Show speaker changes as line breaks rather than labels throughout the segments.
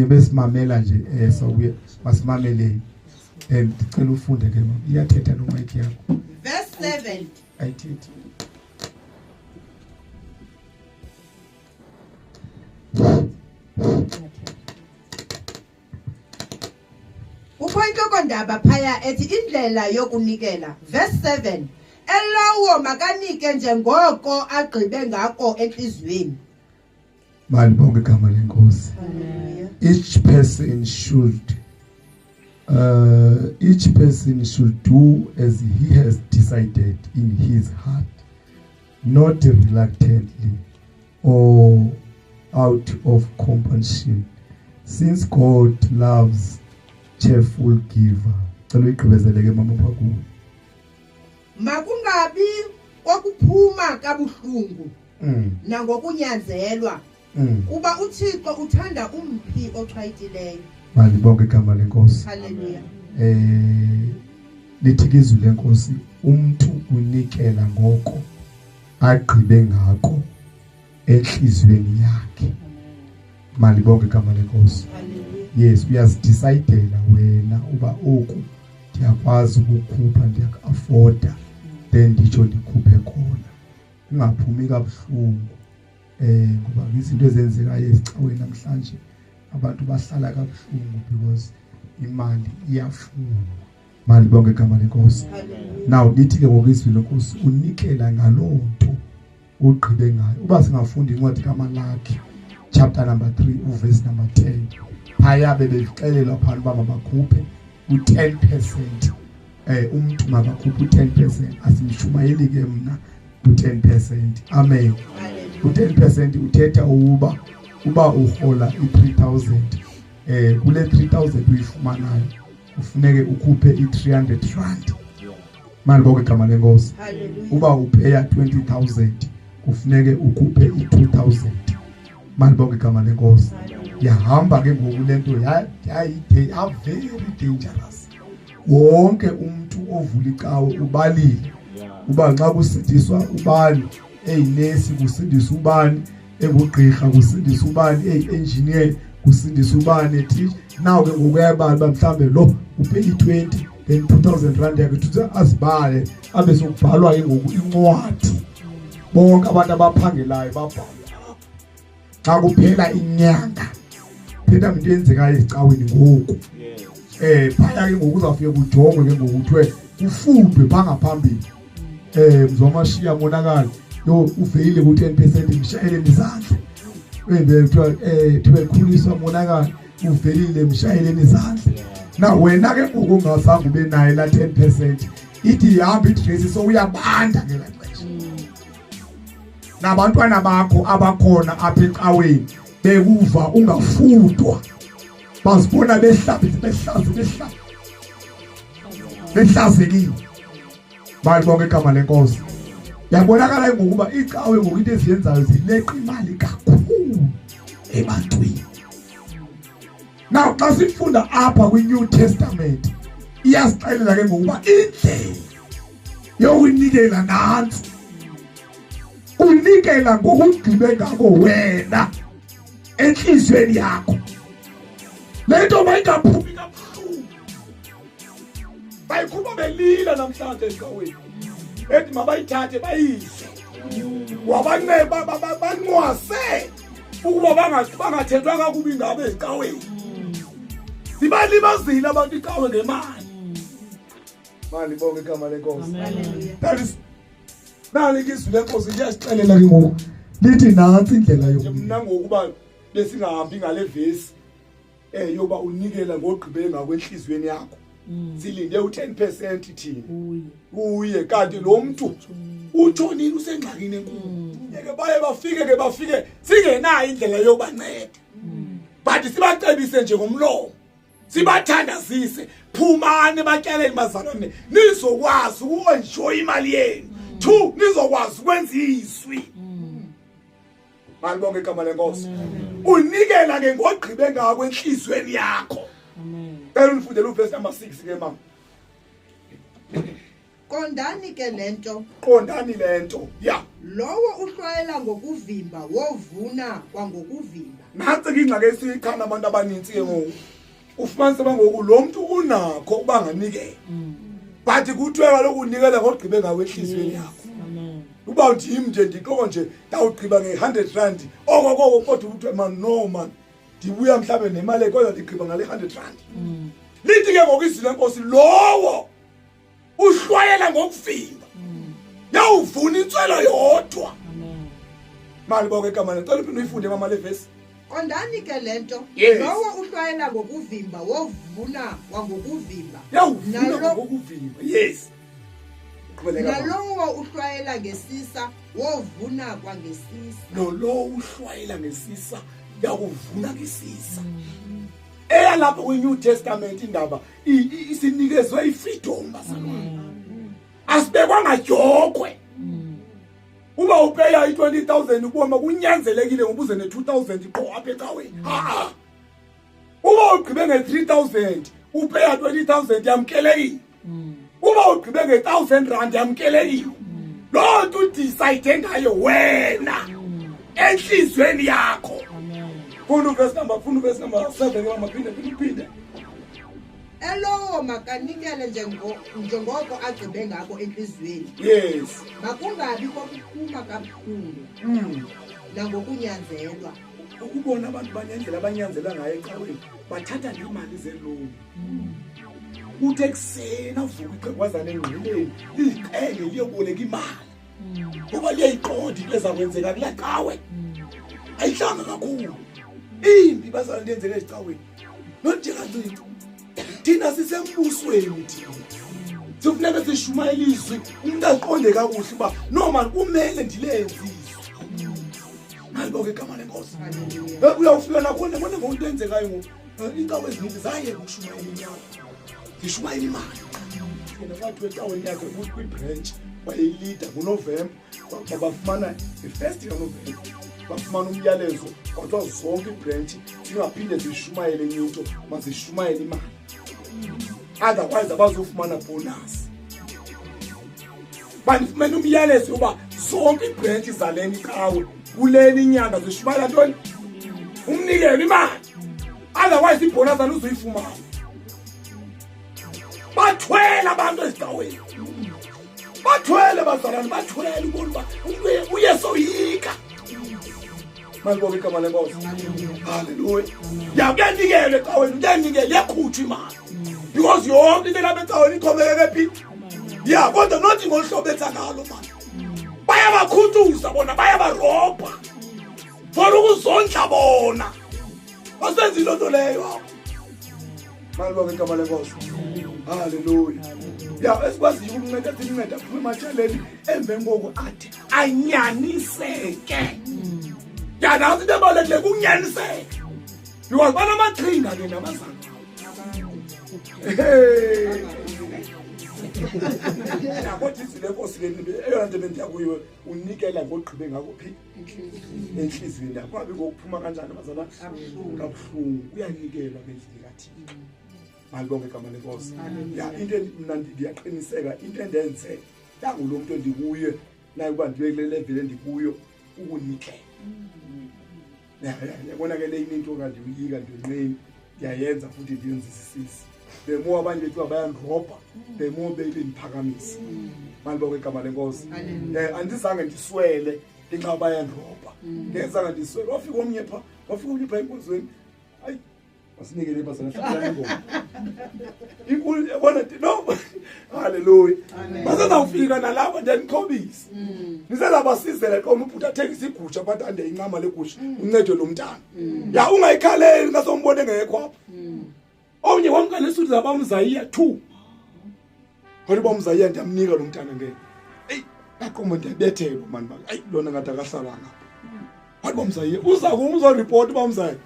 Besimamela nje sawubuye masimameleni. Ndicela ufunde ke mama. Iyathetha lo mic yakho.
Verse 7.
Ayithethi.
Kukho intlokondaba phaya ethi indlela yokunikela. Verse 7. Elowo makanike njengoko agqibe ngako entliziyweni.
Malibonge igama lenkosi. Each person should each person should do as he has decided in his heart, not reluctantly or out of compulsion, since God loves cheerful giver. Cela uyigqibezele ke mama pha kuwe.
Makungabi kokuphuma kabuhlungu nangokunyanzelwa, kuba uThixo uthanda umphi ochwayitileyo.
Malibonge igama lenkosi.
Haleluya.
Lithi ke izwi lenkosi, umntu unikela ngoko agqibe ngako enhliziyweni yakhe. Malibonge igama lenkosi. Yes, uyazidecidela wena uba oku ndiyakwazi ukukhupha, ndiyaku-afforda, then nditsho ndikhuphe khona, ungaphumi kabuhlungu. Ngoba izinto ezenzekayo ezicaweni namhlanje, abantu bahlala kabuhlungu because imali iyafunwa. Malibonge igama lenkosi. Now lithi ke ngoku izwi lenkosi, unikela ngaloo nto ugqibe ngayo. Uba singafunda incwadi kaMalaki chapter number 3 uverse number 10, phaya bebexelelwa phana uba mabakhuphe u-10%. Umntu makakhuphe u-10%. Asimshumayeli ke mna u-10%. Amen. U-10% uthetha uba urhola i-3000, kule 3000 uyifumanayo ufuneke ukhuphe i-300 rand. Malibonge igama lenkosi. Uba upeya 20,000 kufuneke ukhuphe i-2000. Malibonge igama lenkosi. Yahamba ke ngoku le nto ya very dangerous. Wonke umuntu ovula icawe ubalile uba nxa kusindiswa ubani eyinesi, kusindiswa ubani engugqirha, kusindiswa ubani eyi-engineer, kusindiswa ubani ethi. Now ke ngoku uyabala uba mhlambe lo upay i-20, then 2000 rand yakhe thuthi azibale, abe sokubhalwa ke ngoku incwadi, bonke abantu abaphangelayo babhalwe. Xa kuphela inyanga, thetha into eyenzekayo ezicaweni ngoku. Phaya ke ngoku uzawufike kujongwe ke ngoku, kuthiwe kufundwe phaa ngaphambili. Mzwamashiya monakala yo uveyile ku-10%, mshayeleni izandla. Kuthiwa thiwe khuliswa monakala uvelile, mshayeleni izandla. Na wena ke ngoku ungazange ube naye la 10%, ithi ihamba idresi sowuyabanda ngelaa xesha. Nabantwana bakho abakhona apha ecaweni bekuva ungafundwa, bazibona behlabe behlaze behlaze behlazekile. Malibonge igama lenkosi. Yabonakala ngokuba icawe ngoku into eziyenzayo zileqa imali kakhulu ebantwini. Now xa sifunda apha kwi-New Testament, iyasixelela ke ngokuba indlela yokunikela nantsi. Unikela ngokugqibe ngako wena enhliziyweni yakho. Le nto mayingaphumi kabuhlungu, bayikhupha belila namhlanje ecaweni, ethi mabayithathe bayise wabanceba bancwase ukuba bangathethwa kakubi ngabo ezicaweni. Sibalimazile abantu icawe ngemali. Malibonge igama lenkosi. That is nali ke izwi lenkosi liyasixelela ke ngoku, lithi nantsi indlela yokunika.
Mna ngokuba besingahambi ngale vesi yoba unikela ngogqibele ngakwenhliziyweni yakho, silinde u-10% thina uye, kanti lo mntu utshonile, usengxakini enkulu. Ke baye bafike ke bafike singenayo indlela yokubanceda, but sibacebise nje ngomlomo, sibathandazise, phumani ematyaleni bazalwane, nizokwazi uku-enjoy imali yenu. 2, nizokwazi ukwenza izwi. Malibonge igama lenkosi. Unikela ke ngogqibe ngako enhliziyweni yakho. Cela undifundele uverse number 6 ke mama.
Qondani ke le nto.
Qondani le nto. Ya.
Lowo uhlwayela ngokuvimba wovuna kwangokuvimba.
Nantsi ke ingxaki esiyichana abantu abanintsi ke ngoku. Ufumanise uba ngoku lo mntu unakho uba anganikela. But kuthiwe kaloku unikela ngogqibe ngawo entliziyweni yakho. Uba ndim nje ndixoko nje ndawugqiba nge-100 rand oko koko kodwa kuthiwe man no man ndibuya mhlawumbe nemali kodwa ndigqiba ngale 100 rand. Lithi ke ngoku izwi lenkosi lowo uhlwayela ngokuvimba yawuvuna intswelo yodwa mali bonke igama lecela uphinde uyifunde mama le vesi
Qondani ke le nto
Yes.
lowo uhlwayela ngokuvimba wovuna kwangokuvimba
yawuvuna
Nalo-
ngokuvimba yes Qhubeleka, mama.
nalowo uhlwayela ngesisa wovuna kwangesisa
nolowo uhlwayela ngesisa yakuvuna ngesisa eyalapho kwi-new testament indaba isinikezwe i-freedom bazalwane asibekwanga dyokhwe uba upeya i-20 000 uboma kunyanzelekile ngoba uze ne-2 000 qho apha ecaweni ha-a uba ugqibe nge-3 000 upeya 20 000 yamkelekile uba ugqibe nge-1000 rand yamkelekile loo nto udicide ngayo wena entliziyweni yakho funda uvesi number funda uvesi number 7 ke mama phinde phinde uphinde
Elowo makanikele njengoko agqibe ngako entliziyweni.
Yes.
Makungabi kokuphuma kabuhlungu nangokunyanzelwa.
Ukubona abantu banendlela abanyanzela ngayo ecaweni bathatha neemali zelowuni. Uthi ekuseni avuke ixhegwazana engqineni liziqenge liyoboleka imali ngoba liyayiqonda into ezakwenzeka kulaa cawe. Ayihlanga kakhulu imbi bazalwane into eyenzeka ezicaweni nonje kancinci. Thina sisembusweni thina sifuneka sishumayela izwi umntu aqonde kakuhle uba no mani kumele ndilenze izwi. Malibonke igama lenkosi. Uyawufika nakhona bona ngoku into eyenzekayo ngoku iincawe ezininzi zayeka ukushumayela inyama zishumayela imali. Yena kwathiwa ecaweni yakhe kwibhrentshi wayeyilida ngonovemba bafumana i-first kanovemba bafumana umyalezo kwathiwa zonke iibhrentshi zingaphinde zishumayele enye into mazishumayele imali otherwise abazofumana bonus. Bandifumene umyalezo yoba zonke iibhrentshi zalena icawe kulena inyanga zishumayela ntoni umnikelo imali otherwise ibhonasi aluzuyifumana. Bathwele abantu ezicaweni bathwele bazalwane bathwele ubona uba umntu uyesoyika. Malibonke igama lenkosi. Haleluya. Ya kuyanikelwa ecaweni kuyanikelwa iyakhutshwa imali because yonke into elapha ecaweni ixhomekeke phi ya kodwa nothi ngolu hlobo etsa ngalo mani bayabakhuthuza bona bayabarobha for ukuzondla bona basenza into nto leyo apho. Malibonke igama lenkosi. Haleluya. Ya esikwaziyo ukumnceda simnceda aphume ematyaleni emveni koko athi anyaniseke. Ya nantsi into ebalulekileyo kunyaniseke because banamaqhinga ke nabazali. Ya kodwa izwi lenkosi ke eyona nto bendiya kuyo unikela ngogqibe ngako phi entliziyweni yakho kungabi ngokuphuma kanjani bazalwane kabuhlungu kuyanikelwa ngendlela kaThixo. Malibonke igama lenkosi. Ya into mna ndiyaqiniseka into endenze ndangulo mntu endikuye naye uba ndibe kule level endikuyo ukunikela. Yabona ke le into kanti uyika ndiyonqeni ndiyayenza futhi ndiyenzisisise. The more abanye bethiwa bayandrobha the more bendiphakamisa. Malibonke igama lenkosi. Andizange ndiswele ngenxa bayandrobha. Ngenzanga ndiswele wafika omnye pha wafika omnye pha enkonzweni. Hayi masinikele bazalwane hlabelani ingoma. Inkulu yabona no haleluya. Basezawufika nalapho ndiyanixhobisa. Nisezabasizela qoma ubhuti athengise igusha but ande incama legusha uncedwe lo mntana. Ya ungayikhaleli ngasombone engekho apha. Omnye wamka nesuti zabamzayiya 2. Wathi bamzayiya ndiyamnika lo mntana ngeke. Eyi aqoma ndiyabethelwa mani baka. Ayi lona ngathi akahlalanga apha. Wathi bamzayiya uza kum uzoripota bamzayiya.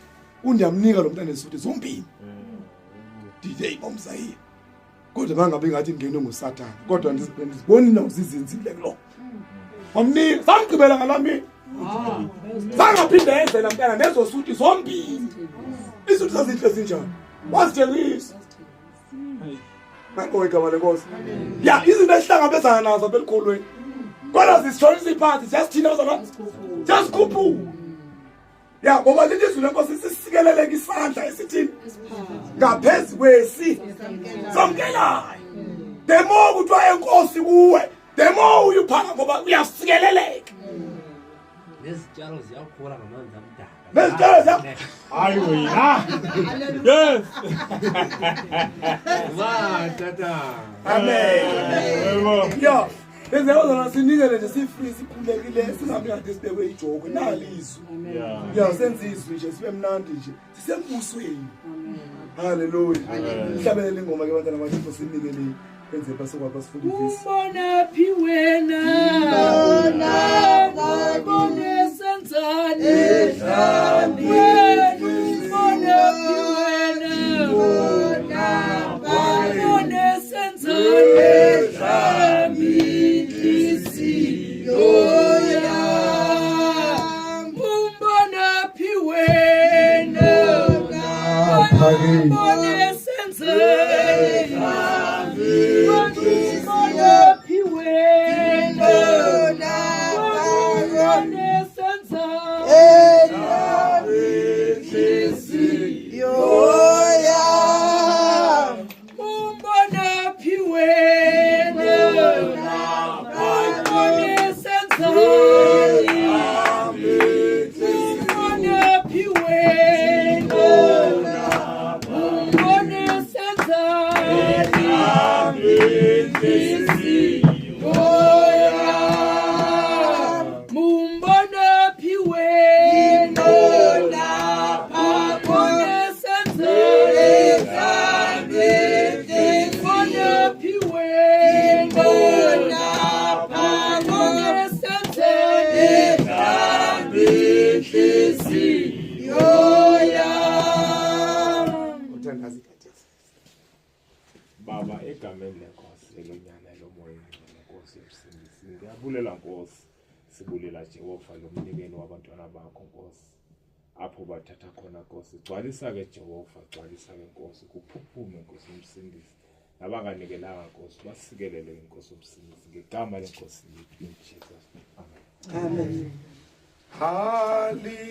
Undiyamnika lo mntana nesuti zombini. Ndithi eyi bamzayiya. Kodwa bangabe ngathi ndingenwe nguSathana kodwa ndiziboni indawo zizinzile kulo. Wamnika samgqibela ngalaa mini. Zangaphinde eze laa mntana nezo suti zombini. Iisuti zazintle zinjani? Wazithengisa. Nanko igama lenkosi. Ya izinto esihlangabezana nazo apha elikholweni. Kodwa zisitholisa iphansi siyasithina bazalwane. Siyasikhuphula. Ya ngoba lithi izwi lenkosi sisikeleleke isandla esithini ngaphezu kwesi samkelayo. The more kuthiwa enkosi kuwe, the more uyiphaka ngoba uyasikeleleka.
Nezitshalo ziyakhula ngamanzi amdaka.
Nezitshalo ziya
Hayi wena. Yes.
Va tata.
Amen.
Yebo.
Ya, leziyabazana sinikele nje si-free sikhulekile singabi ngathi sibekwe ijokwe nali izwi.
Yeah.
Ya senze izwi nje sibe mnandi nje sisembusweni. Hallelujah. Hlabelele ingoma ke bantwana baThixo sinikele enze basokwa basifunda ivesi.
Umbona phi wena? Umbone senzani? Wena umbona phi wena? Umbone senzani? Inhliziyo yami. Umbona phi wena? Umbone senzani? Umbona phi wena? Umbone senzani? Inhliziyo Umbona phi wena? Umbone senzani? Umbona phi wena? Umbone senzani? Inhliziyo yami. Umbona phi wena? Umbone senzani? Umbona phi wena? Umbone senzani? Inhliziyo yami.
Uthandaza ikhathesi.
Baba egameni lenkosi elonyana lomoya oyingcwele Nkosi yomsindisi ngiyabulela Nkosi sibulela Jehova lo mnikelo wabantwana bakho Nkosi apho bathatha khona Nkosi gcwalisa ke Jehova gcwalisa ke Nkosi kuphuphume Nkosi yomsindisi nabanganikelanga Nkosi basikelele Nkosi yomsindisi ngegama lenkosi yethu in Jesus name. Amen.
Halijiji